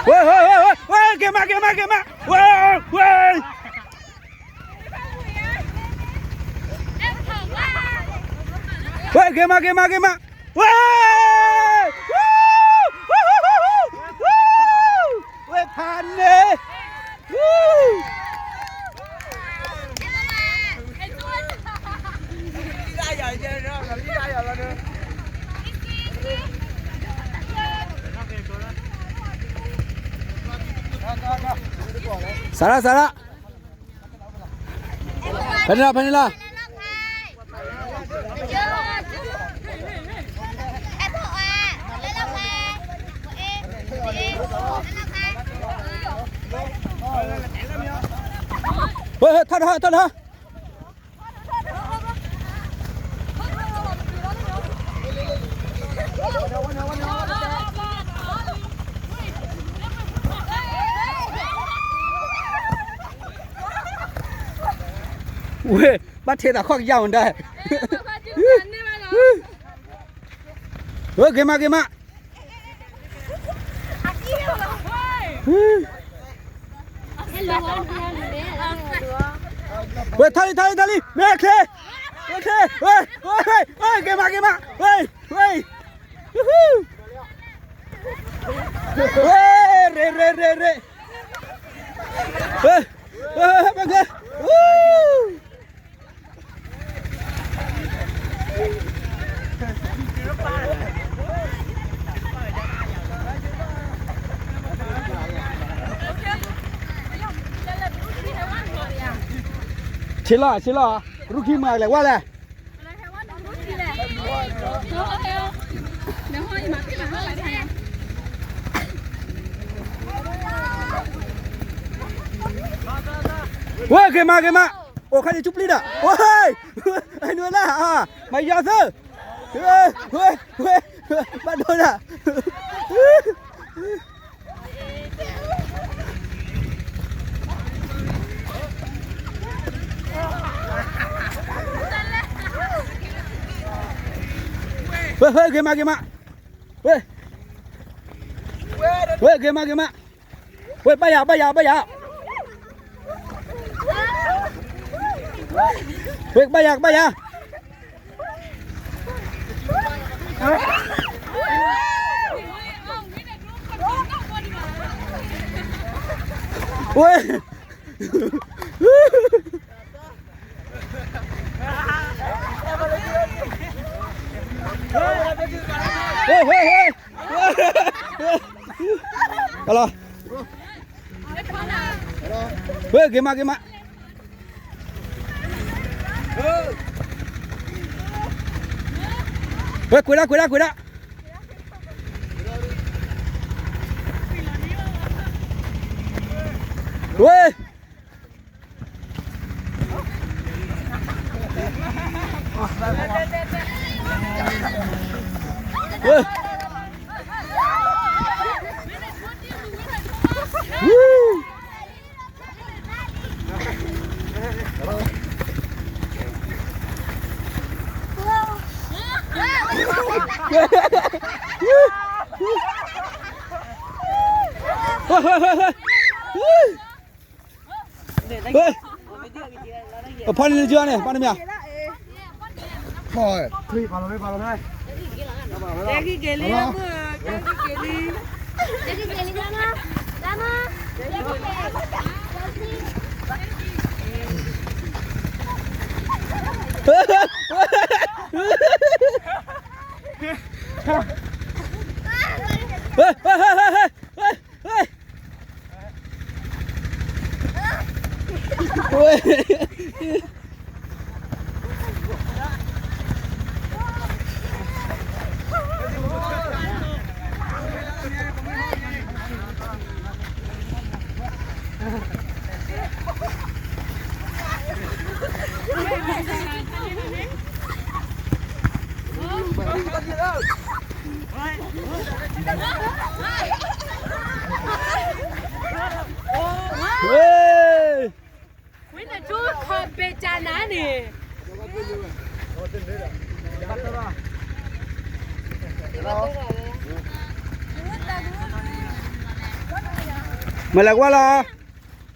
ဝဲ ဝဲ ဝဲ ဝဲ က့ၤမး က့ၤမး က့ၤမး ဝဲ ဝဲ ဝဲ က့ၤမး က့ၤမး က့ၤမး ဝဲ ဝဲဖးန့ၣ် စးရၣ် စးရၣ် ဖဲန့ၣ်လီၤ ဖဲန့ၣ်လီၤ ဝဲ ထီၣ်တဟီၣ် ထီၣ်တဟီၣ် ဝဲ ဘၣ်ထဲသးခီၣ်ကယၢ်မးဒၣ် ဝဲ က့ၤမး က့ၤမး ဝဲ ထီၣ်လံ ထီၣ်လံ ထီၣ်လံ မ့ၢ်ချ့ မ့ၢ်ချ့ ဝဲ ဝဲ ဝဲ က့ၤမး က့ၤမး ဝဲ ဝဲ ဝဲ ရ့ ရ့ ရ့ ရ့ ဝဲ ဝဲ ဝဲ ဝဲ ဆ့လီၤ ဆ့လီၤ ရူၢ်ခံမၤကလဲၤဝဲလဲၣ် ဝဲ က့ၤမး က့ၤမး အိၣ်ခါန့ၣ် ဆူပျံၤဒၣ် ဝဲ အနုၤလၢ မၤယီၤသၢ ဝဲ ဝဲ ဝဲ ဘၣ်ဒိဒၣ် ဝဲ ဝဲ က့ၤမး က့ၤမး ဝဲ ဝဲ က့ၤမး က့ၤမး ဝဲ ဘၣ်ယၤ ဘၣ်ယၤ ဘၣ်ယၤ ဝဲ ကဘၣ်ယၤ ကဘၣ်ယၤ ဝဲ ဟ့ၣ် ဟ့ၣ် ဟ့ၣ် ဟ့ၣ် ဟလီၤ ဝဲ က့ၤမး က့ၤမး ဝဲ ကွံာ်ဒၣ် ကွံာ်ဒၣ် ကွံာ်ဒၣ် ဝဲ ဝဲ ဝဲ ဖီန့ၣ်လၢကၠီန့ၣ် ဖီန့ၣ်မ့ၢ် မၤလၢကဝၢ်လီၤ. ဝ့ၢ်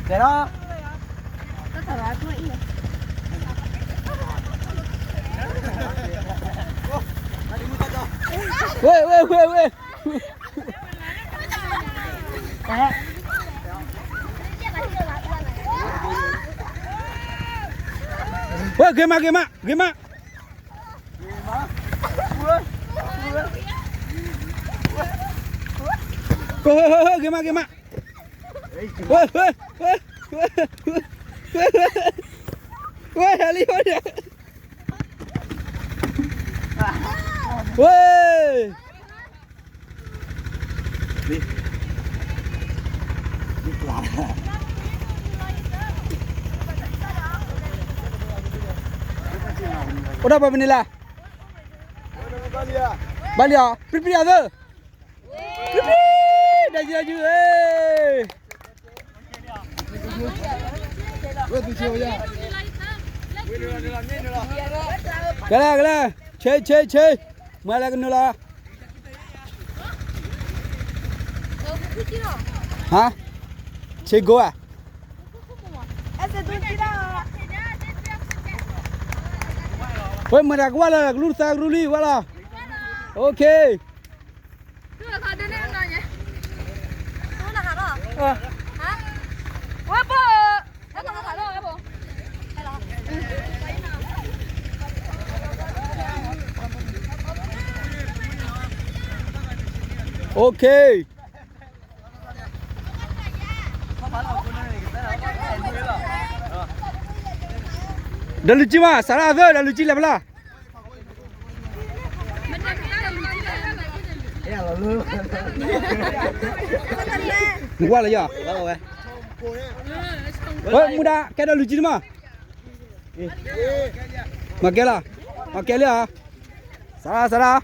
တဲဒၣ် ဝ့ၢ် ဝ့ၢ် ဝ့ၢ် ဝ့ၢ် ဝ့ၢ် ဂ့ၤမး ဂ့ၤမး ဂ့ၤမး ဂ့ၤမး ဂ့ၤမး ဝ့ၢ် ဝ့ၢ် ဝ့ၢ် ဝ့ၢ် ဟဲလံ ဝ့ၢ် ဝ့ၢ် အိၣ်ဒၣ်ပှၤဖဲန့ၣ်လၢ ဘၣ်လံဧါ ပြံပြံအသၢ ပြံပြံ ဒၣ်ယုၢ်ဒၣ်ယုၢ် ကလဲၤ ကလဲၤ ဆ့ ဆ့ ဆ့ မၤလၢကနုာ်လီၤ ဟါ ဆ့ကိးဧါ ဝဲမတၤကဝၢ်လၢကလူသၢကရူလံ ဝဲလီၤ OK โอเค ဒီးလူၤကံမး စးရၣ်သၢ ဒီးလူၤကံလဲၤဖဲလဲၣ် နကွၢ်လၢယၤ ဝဲမူဒါ ကဲဒီးလူၤကံန့ၣ်မး မၤကဲလီၤ မၤကဲလံဧါ စးရၣ် စးရၣ်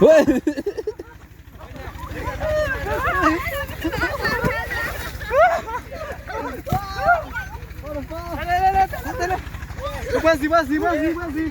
ဝဲ ပှၤစံး ပှၤစံး ပှၤစံး ပှၤစံး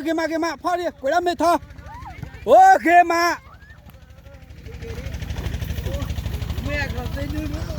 က့ၤမး က့ၤမး ဖီၣ်ဒံး ကွဲးဒၣ်မ့ၢ်ထီ, အိၣ်က့ၤမး. ဘၣ်ထံၣ်ဒဲးလီၤ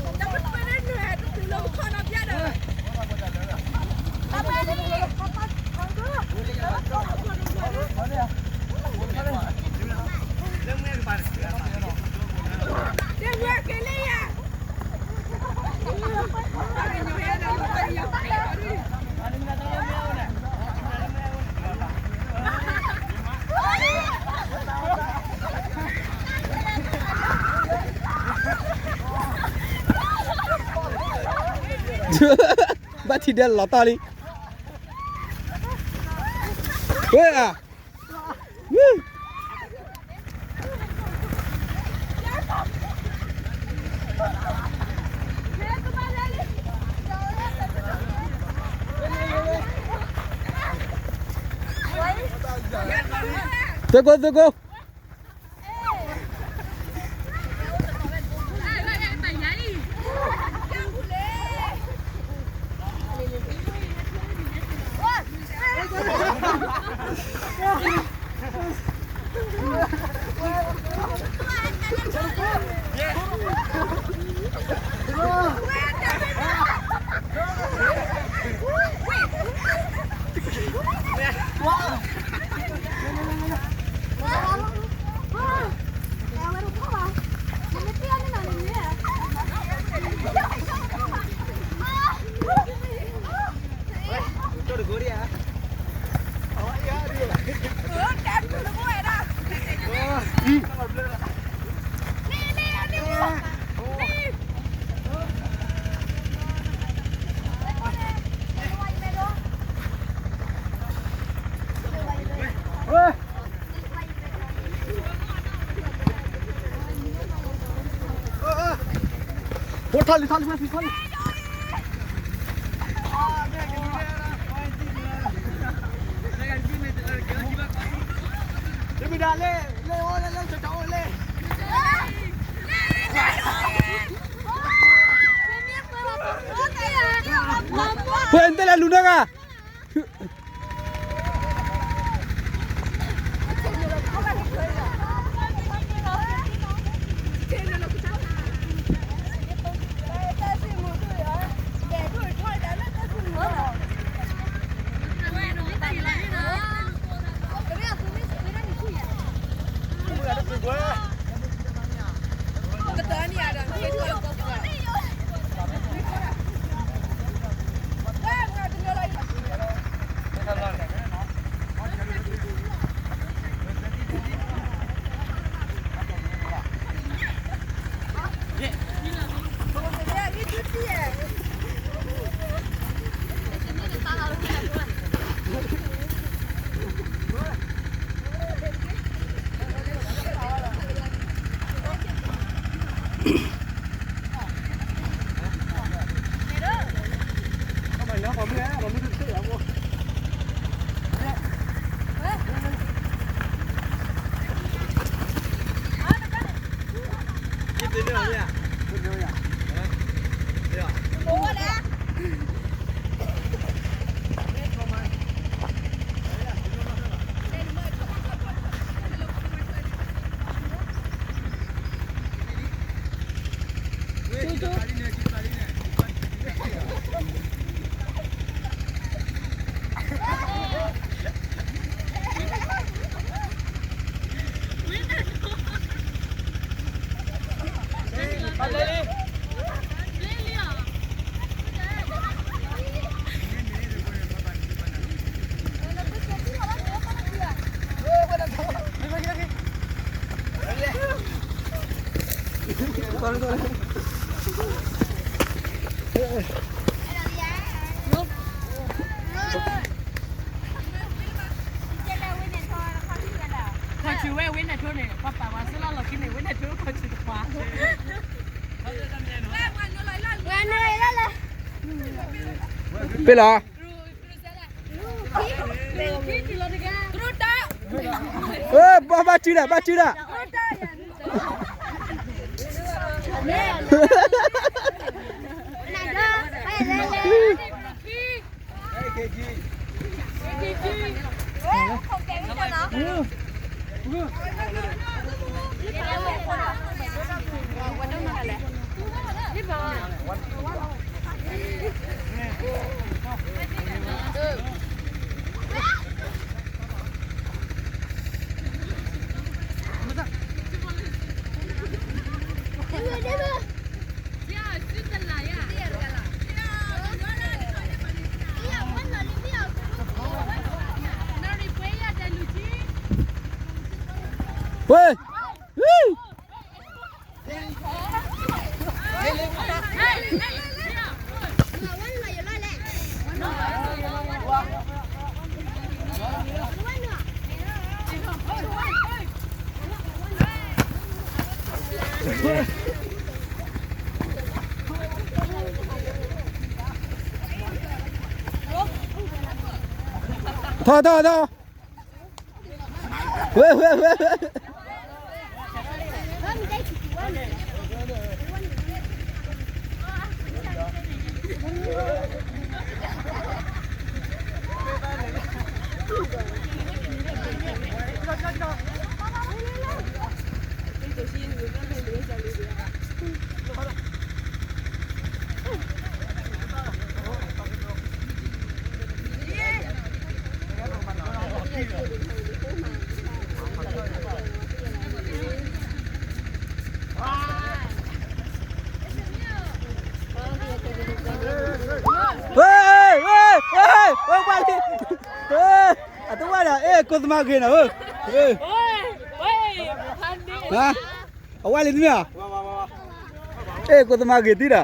တီၢ်လံ, ဝဲဧါ, ဝဲ သကိး သကိး. ပှဲၤနတဲလၢလူၤနဂၤ ခီၣ်ဆူၣ်ဝဲဝ့ၢ်နဲၣ်ထိန့ၣ် ပှၤပာ်ဝဲစ့လီၤလီၢ်ခံန့ၣ် ဝ့ၢ်နဲၣ်ထိခီၣ်ဆူၣ်တပှၢ် ပ့ၢ်လီၤ, ဘၣ်စုဒၣ် ဘၣ်စုဒၣ်, ခီၣ် ဝ့ၢ် ထီၣ်ထီၣ်ထီၣ် ဝ့ၢ်ဝ့ၢ်ဝ့ၢ်ဝ့ၢ် ဝ့ၢ် ဝ့ၢ် ဝ့ၢ် ဝ့ၢ် ဝ့ၢ် အတဝဲဒၣ် အဲ ကိးသမါဂ့ၤနီၤ ဧၢ အဝဲလံတမ့ၢ်ဧါ အဲ ကိးသမါဂ့ၤတံၢ်ဒီး လ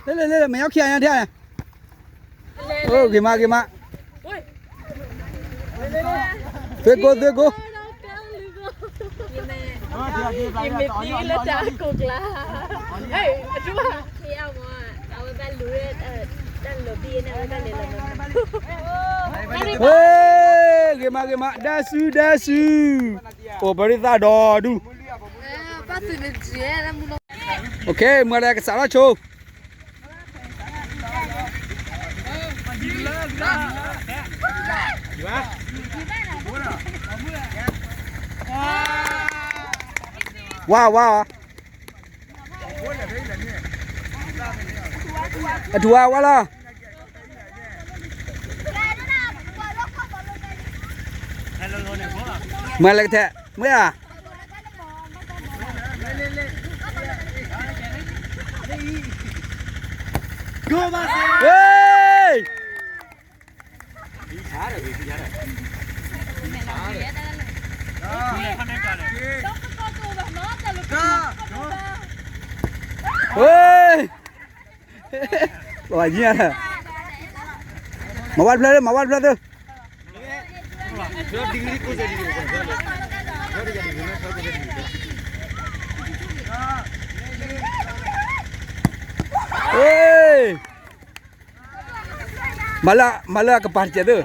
ၢလၢလၢ မ့ၢ်အီၣ်ခံဂၤညါထဲန့ၣ် အိၣ် ဂ့ၤမး ဂ့ၤမး သုကိး သုကိး ယမ့ၢ်သံလၢတၢ်ကိးကျါ ဟဲ့ အဒူၣ်ဘၣ် အဝဲဘၣ်လူၤ တၢ်လီၤဘံၣ်န့ၣ် အဝဲဘၣ်လဲၤလီၤ ဟဲ့ ဂ့ၤမး ဂ့ၤမး ဒၢဆူ ဒၢဆူ အိၣ်ပရံသးဒီးဒူၣ် OK မ့ၢ်လၢကစးထီၣ်ဆိ ဝါ ဝါ အထူၣ်ဝါ ဝါလီၤ မ့ၢ်လၢကထဲ မ့ၢ်ဧါ ဝ့ၢ် ဝ့ၢ် ပှၤယံၤ မၤဝဲတဖျၢၣ် မၤဝဲတဖျၢၣ်သု မၤလၢ မၤလၢအကပၤတစဲးသု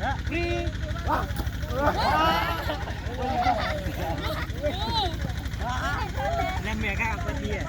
ယကဟီၣ်လံ. နမဲာ်ခါအပတံၢ်